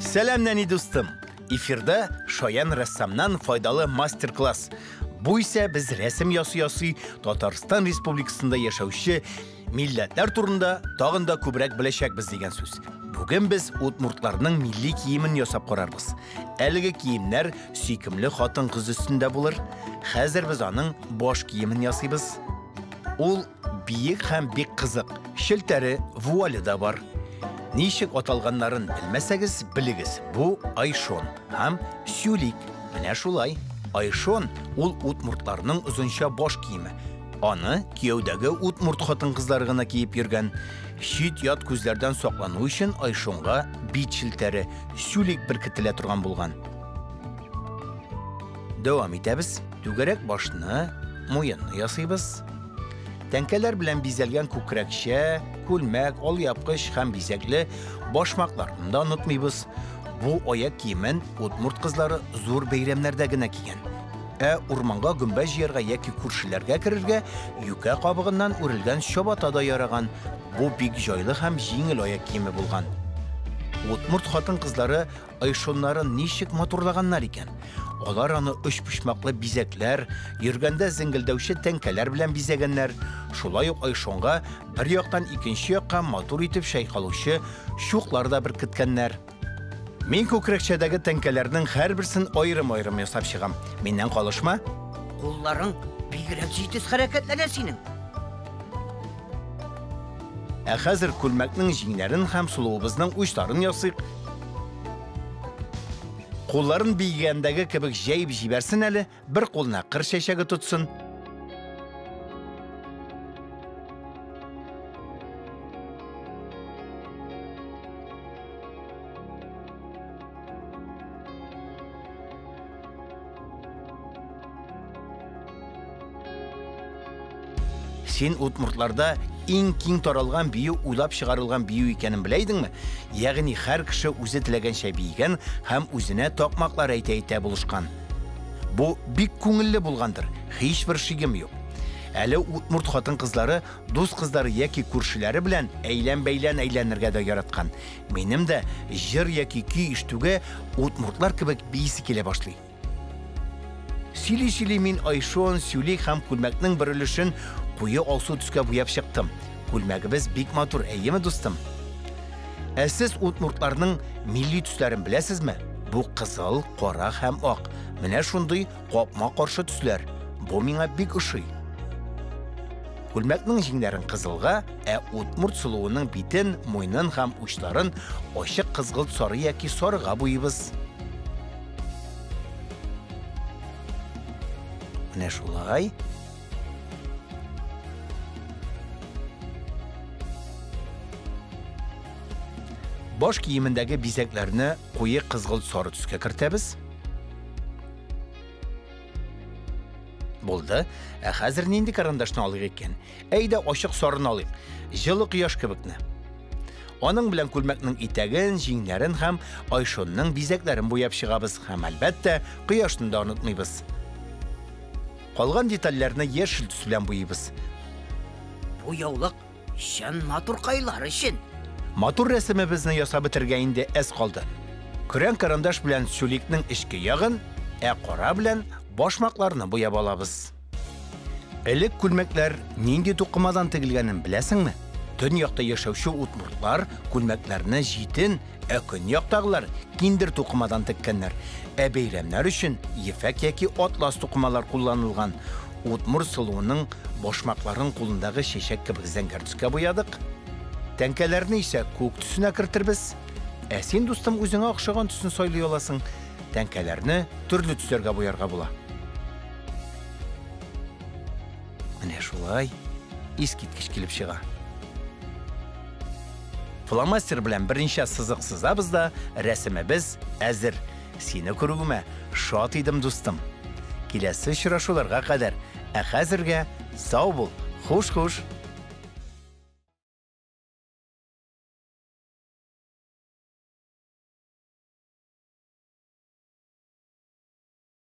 Сәлам, нәни дустым! Эфирда шаян рәссамнан файдалы мастер-класс. Бу исә без рәсем ясый-ясый Татарстан Республикасында яшәүче милләтләр турында тагын да күбрәк беләчәкбез дигән сүз. Бүген без удмуртларның милли киемен ясап карарбыз. Әлеге киемнәр сөйкемле хатын-кыз өстендә булыр. Хәзер без аның баш киемен ясыйбыз. Ул биек һәм бик кызык. Челтәре, вуале да бар. Ничек аталганнарын белмәсәгез, белегез. Бу айшон һәм сюлик. Менә шулай. Айшон ул удмуртларның озынча баш киеме. Аны кияүдәге удмурт хатын-кызлары гына киеп йөргән. Чит-ят күзләрдән саклану өчен айшонга бит челтәре, сюлик беркетелә торган булган. Дәвам итәбез. Түгәрәк башны, муенны ясыйбыз. Тәңкәләр белән бизәлгән күкрәкчә, күлмәк, алъяпкыч һәм бизәкле башмакларны да онытмыйбыз. Бу аяк киемен удмурт кызлары зур бәйрәмнәрдә генә кигән. Ә урманга гөмбә җыярга яки күршеләргә керергә юкә кабыгыннан үрелгән чабата да яраган. Бу бик җайлы һәм җиңел аяк киеме булган. Удмурт хатын-кызлары айшоннарын ничек матурлаганнар икән? Алар аны өчпочмаклы бизәкләр, йөргәндә зеңгелдәүче тәңкәләр белән бизәгәннәр. Шулай ук айшонга бер яктан икенче якка матур итеп чайкалучы чуклар да беркеткәннәр. Мин күкрәкчәдәге тәңкәләрнең һәрберсен аерым-аерым ясап чыгам. Миннән калышма. Кулларың бигрәк җитез хәрәкәтләнә синең. Ә хәзер күлмәкнең җиңнәрен һәм сулуыбызның учларын ясыйк. Кулларын биегәндәге кебек җәеп җибәрсен әле, бер кулына кыр чәчәге тотсын. Син удмуртларда иң киң таралган бию уйлап чыгарылган бию икәнен белә идеңме? Ягъни һәр кеше үзе теләгәнчә биегән һәм үзенә такмаклар әйтә-әйтә булышкан. Бу бик күңелле булгандыр, һичбер шигем юк. Әле удмурт хатын-кызлары дус кызлары яки күршеләре белән әйлән-бәйлән әйләнергә дә яраткан. Минем дә җыр яки көй ишетүгә удмуртлар кебек биисе килә башлый. Сөйли-сөйли мин айшон, сюлик һәм күлмәкнең бер өлешен куе алсу төскә буяп чыктым. Күлмәгебез бик матур, әйеме, дустым? Ә сез удмуртларның милли төсләрен беләсезме? Бу кызыл, кара һәм ак. Менә шундый капма-каршы төсләр. Бу миңа бик ошый. Күлмәкнең җиңнәрен кызылга, ә удмурт сылуының битен, муенын һәм учларын ачык кызгылт сары яки сарыга буйыбыз. Менә шулай. Баш киемендәге бизәкләрне куе кызгылт сары төскә кертәбез. Булды. Ә хәзер нинди карандашны алыйк икән? Әйдә, ачык сарыны алыйк. Җылы кояш кебекне. Аның белән күлмәкнең итәген, җиңнәрен һәм айшонның бизәкләрен буяп чыгабыз һәм, әлбәттә, кояшны да онытмыйбыз. Калган детальләрне яшел төс белән буйыйбыз. Бу яулык чын матуркайлар өчен. Матур рәсемебезне ясап бетерергә инде әз калды. Көрән карандаш белән сюликның эчке ягын, ә кара белән башмакларны буяп алабыз. Элек күлмәкләр нинди тукымадан тегелгәнен беләсеңме? Төньякта яшәүче удмуртлар күлмәкләрне җитен, ә көньяктагылар киндер тукымадан теккәннәр. Ә бәйрәмнәр өчен ефәк яки атлас тукымалар кулланылган. Удмурт сылуының башмакларын кулындагы чәчәк кебек зәңгәр төскә буядык. Тәңкәләрне исә күк төсенә кертербез. Ә син, дустым, үзеңә охшаган төсне сайлый аласың. Тәңкәләрне төрле төсләргә буярга була. Менә шулай искиткеч килеп чыга. Фломастер белән берничә сызык сызабыз да, рәсемебез әзер. Сине күрүемә шат идем, дустым. Киләсе очрашуларга кадәр. Ә хәзергә сау бул. Хуш-хуш.